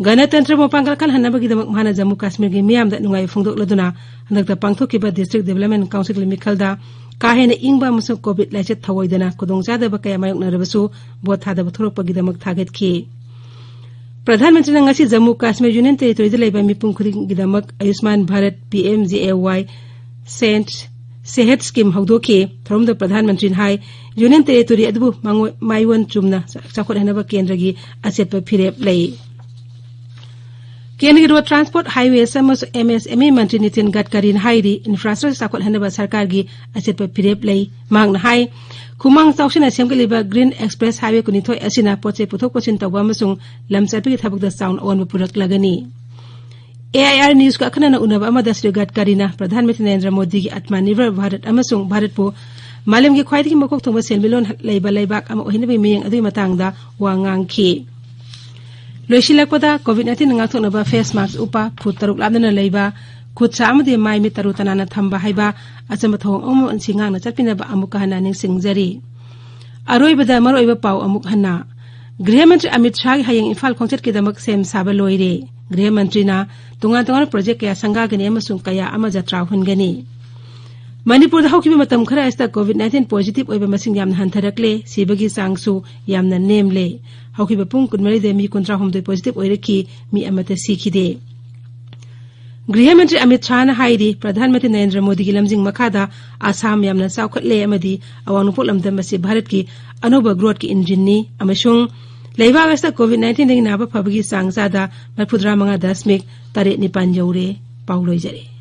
ꯒꯅꯇꯟꯇ꯭ꯔꯕꯨ ꯃꯄꯥꯡꯒꯜ ꯀꯜꯍꯟꯅꯕꯒꯤꯗꯃꯛ ꯃꯍꯥꯛꯅ ꯖꯝꯃꯨ ꯀꯥꯁꯃꯤꯔꯒꯤ ꯃꯤꯌꯥꯝꯗ ꯅꯨꯡꯉꯥꯏꯕ ꯐꯣꯡꯗꯣꯛꯂꯗꯨꯅ ꯍꯟꯗꯛꯇ ꯄꯥꯡꯊꯣꯛꯈꯤꯕ ꯗꯤꯁꯇ꯭ꯔꯤꯛ ꯗꯤꯕꯦꯂꯞꯃꯦꯟ ꯀꯥꯎꯟꯁꯤꯜꯒꯤ ꯃꯤꯈꯜꯗ ꯀꯥ ꯍꯦꯟꯅ ꯏꯪꯕ ꯑꯃꯁꯨꯡ ꯀꯣꯚꯤꯗ ꯂꯥꯏꯆꯠ ꯊꯧꯑꯣꯏꯗꯅ ꯈꯨꯗꯣꯡꯆꯥꯗꯕ ꯀꯌꯥ ꯃꯥꯌꯣꯛꯅꯔꯕꯁꯨ ꯚꯣꯠ ꯊꯥꯗꯕ ꯊꯣꯔꯛꯄꯒꯤꯗꯃꯛ ꯊꯥꯒꯠꯈꯤ꯫ ꯄ꯭ꯔꯙꯥꯟ ꯃꯟꯇ꯭ꯔꯤꯅ ꯉꯁꯤ ꯖꯝꯃꯨ ꯀꯥꯁꯃꯤꯔ ꯌꯨꯅꯤꯌꯟ ꯇꯦꯔꯤꯇꯣꯔꯤꯗ ꯂꯩꯕ ꯃꯤꯄꯨꯝ ꯈꯨꯗꯤꯡꯒꯤꯗꯃꯛ ꯑꯌꯨꯁꯃꯥꯟ ꯚꯥꯔꯠ, ꯄꯤ ꯑꯦꯝ ꯖꯦ ꯑꯦ ꯋꯥꯏ, ꯁꯦꯟꯠ ꯁꯦꯍꯠ ꯁ꯭ꯀꯤꯝ ꯍꯧꯗꯣꯛꯈꯤ꯫ ꯊꯧꯔꯝꯗ ꯄ꯭ꯔꯙꯥꯟ ꯃꯟꯇ꯭ꯔꯤꯅ ꯍꯥꯏ, ꯌꯨꯅꯤꯌꯟ ꯇꯦꯔꯤꯇꯣꯔꯤ ꯑꯗꯨꯕꯨ ꯃꯥꯡꯑꯣꯏ-, ꯃꯥꯏꯑꯣꯟ ꯆꯨꯝꯅ ꯆꯥꯎꯈꯠꯍꯟꯅꯕ ꯀꯦꯟꯗ꯭ꯔꯒꯤ ꯑꯆꯦꯠꯄ ꯐꯤꯔꯦꯞ ꯂꯩ꯫ ꯀꯦꯟꯗ꯭ꯔꯒꯤ ꯔꯣꯗ ꯇ꯭ꯔꯥꯟꯁꯄꯣꯔꯠ, ꯍꯥꯏꯋꯦꯁ ꯑꯃꯁꯨꯡ ꯑꯦꯝ ꯑꯦꯁ ꯑꯦꯝ ꯏ ꯃꯟꯇ꯭ꯔꯤ ꯅꯤꯇꯤꯟ ꯒꯗꯀꯥꯔꯤꯅ ꯍꯥꯏꯔꯤ, ꯏꯟꯐ꯭ꯔꯥꯁ꯭ꯇ꯭ꯔꯛꯆꯔ ꯆꯥꯎꯈꯠꯍꯟꯅꯕ ꯁꯔꯀꯥꯔꯒꯤ ꯑꯆꯦꯠꯄ ꯐꯤꯔꯦꯞ ꯂꯩ꯫ ꯃꯍꯥꯛꯅ ꯍꯥꯏ, ꯈꯨꯃꯥꯡ ꯆꯥꯎꯁꯤꯟꯅ ꯁꯦꯝꯒꯠꯂꯤꯕ ꯒ꯭ꯔꯤꯟ ꯑꯦꯛꯁꯄ꯭ꯔꯦꯁ ꯍꯥꯏꯋꯦ ꯀꯨꯟꯅꯤꯊꯣꯏ ꯑꯁꯤꯅ ꯄꯣꯠ ꯆꯩ ꯄꯨꯊꯣꯛ ꯄꯨꯁꯤꯟ ꯇꯧꯕ ꯑꯃꯁꯨꯡ ꯂꯝ ꯆꯠꯄꯒꯤ ꯊꯕꯛꯇ ꯆꯥꯎꯅ ꯑꯑꯣꯟꯕ ꯄꯨꯔꯛꯂꯒꯅꯤ꯫ ꯑꯦ ꯑꯥꯏ ꯑꯥꯔ ꯅ꯭ꯌꯨꯁꯀ ꯑꯈꯟꯅꯅ ꯎꯅꯕ ꯑꯃꯗ ꯁ꯭ꯔꯤ ꯒꯗꯀꯥꯔꯤꯅ ꯄ꯭ꯔꯙꯥꯟ ꯃꯟꯇ꯭ꯔꯤ ꯅꯔꯦꯟꯗ꯭ꯔ ꯃꯣꯗꯤꯒꯤ ꯑꯠꯃꯥꯅꯤꯔꯚꯔ ꯚꯥꯔꯠ ꯑꯃꯁꯨꯡ ꯚꯥꯔꯠꯄꯨ ꯃꯥꯂꯦꯝꯒꯤ ꯈ꯭ꯋꯥꯏꯗꯒꯤ ꯃꯀꯣꯛ ꯊꯣꯡꯕ ꯁꯦꯟꯃꯤꯠꯂꯣꯟ ꯂꯩꯕ ꯂꯩꯕꯥꯛ ꯑꯃ ꯑꯣꯏꯍꯟꯅꯕꯒꯤ ꯃꯤꯠꯌꯦꯡ ꯑꯗꯨꯒꯤ ꯃꯇꯥꯡꯗ ꯋꯥ ꯉꯥꯡꯈꯤ꯫ ꯂꯣꯏꯁꯤꯜꯂꯛꯄꯗ, ꯀꯣꯚꯤꯗ ꯅꯥꯏꯟꯇꯤꯟ ꯉꯥꯛꯊꯣꯛꯅꯕ ꯐꯦꯁ ꯃꯥꯁꯛ ꯎꯞꯄ, ꯐꯨꯠ ꯇꯔꯨꯛ ꯂꯥꯞꯅꯅ ꯂꯩꯕ, ꯈꯨꯠ ꯁꯥ ꯑꯃꯗꯤ ꯃꯥꯏ ꯃꯤꯠ ꯇꯔꯨ ꯇꯅꯥꯟꯅ ꯊꯝꯕ ꯍꯥꯏꯕ ꯑꯆꯝꯕ ꯊꯧꯑꯣꯡ ꯑꯍꯨꯝ ꯑꯁꯤ ꯉꯥꯛꯅ ꯆꯠꯄꯤꯅꯕ ꯑꯃꯨꯛꯀ ꯍꯟꯅ ꯅꯤꯡꯁꯤꯡꯖꯔꯤ꯫ ꯑꯔꯣꯏꯕꯗ ꯃꯔꯨꯑꯣꯏꯕ ꯄꯥꯎ ꯑꯃꯨꯛ ꯍꯟꯅ꯫ ꯒ꯭ꯔꯤꯍ ꯃꯟꯇ꯭ꯔꯤ ꯑꯃꯤꯠ ꯁꯥꯍꯒꯤ ꯍꯌꯦꯡ ꯏꯝꯐꯥꯜ ꯈꯣꯡꯆꯠꯀꯤꯗꯃꯛ ꯁꯦꯝ ꯁꯥꯕ ꯂꯣꯏꯔꯦ꯫ ꯒ꯭ꯔꯤꯍ ꯃꯟꯇ꯭ꯔꯤꯅ ꯇꯣꯉꯥꯟ ꯇꯣꯉꯥꯟꯕ ꯄ꯭ꯔꯣꯖꯦꯛ ꯀꯌꯥ ꯁꯪꯒꯥꯒꯅꯤ ꯑꯃꯁꯨꯡ ꯀꯌꯥ ꯑꯃ ꯖꯇ꯭ꯔꯥ ꯍꯨꯟꯒꯅꯤ꯫ ꯃꯅꯤꯄꯨꯔꯗ ꯍꯧꯈꯤꯕ ꯃꯇꯝ ꯈꯔ ꯑꯁꯤꯗ ꯀꯣꯚꯤꯗ ꯅꯥꯏꯟꯇꯤꯟ ꯄꯣꯖꯤꯇꯤꯚ ꯑꯣꯏꯕ ꯃꯁꯤꯡ ꯌꯥꯝꯅ ꯍꯟꯊꯔꯛꯂꯦ, ꯁꯤꯕꯒꯤ ꯆꯥꯡꯁꯨ ꯌꯥꯝꯅ ꯅꯦꯝꯂꯦ꯫ ꯍꯧꯈꯤꯕ ꯄꯨꯡ ꯀꯨꯟꯃꯔꯤꯗ ꯃꯤ ꯀꯨꯟꯊ꯭ꯔꯥꯍꯨꯝꯗꯣꯏ ꯄꯣꯖꯤꯇꯤꯚ ꯑꯣꯏꯔꯛꯈꯤ, ꯃꯤ ꯑꯃꯠꯇ ꯁꯤꯈꯤꯗꯦ꯫ ꯒ꯭ꯔꯤꯍ ꯃꯟꯇ꯭ꯔꯤ ꯑꯃꯤꯠ ꯁꯥꯍꯅ ꯍꯥꯏꯔꯤ, ꯄ꯭ꯔꯙꯥꯟ ꯃꯟꯇ꯭ꯔꯤ ꯅꯔꯦꯟꯗ꯭ꯔ ꯃꯣꯗꯤꯒꯤ ꯂꯝꯖꯤꯡ ꯃꯈꯥꯗ ꯑꯁꯥꯝ ꯌꯥꯝꯅ ꯆꯥꯎꯈꯠꯂꯦ ꯑꯃꯗꯤ ꯑꯋꯥꯡ ꯅꯣꯡꯄꯣꯛ ꯂꯝꯗꯝ ꯑꯁꯤ ꯚꯥꯔꯠꯀꯤ ꯑꯅꯧꯕ ꯒ꯭ꯔꯣꯊꯀꯤ ꯏꯟꯖꯤꯟꯅꯤ ꯑꯃꯁꯨꯡ ꯂꯩꯕꯥꯛ ꯑꯁꯤꯗ ꯀꯣꯚꯤꯗ ꯅꯥꯏꯟꯇꯤꯟꯗꯒꯤ ꯅꯥꯕ ꯐꯕꯒꯤ ꯆꯥꯡ ꯆꯥꯗ ꯃꯔꯤꯐꯨꯇꯔꯥ ꯃꯉꯥ ꯗꯁꯃꯤꯛ ꯇꯔꯦꯠ ꯅꯤꯄꯥꯟ ꯌꯧꯔꯦ꯫ ꯄꯥꯎ ꯂꯣꯏꯖꯔꯦ꯫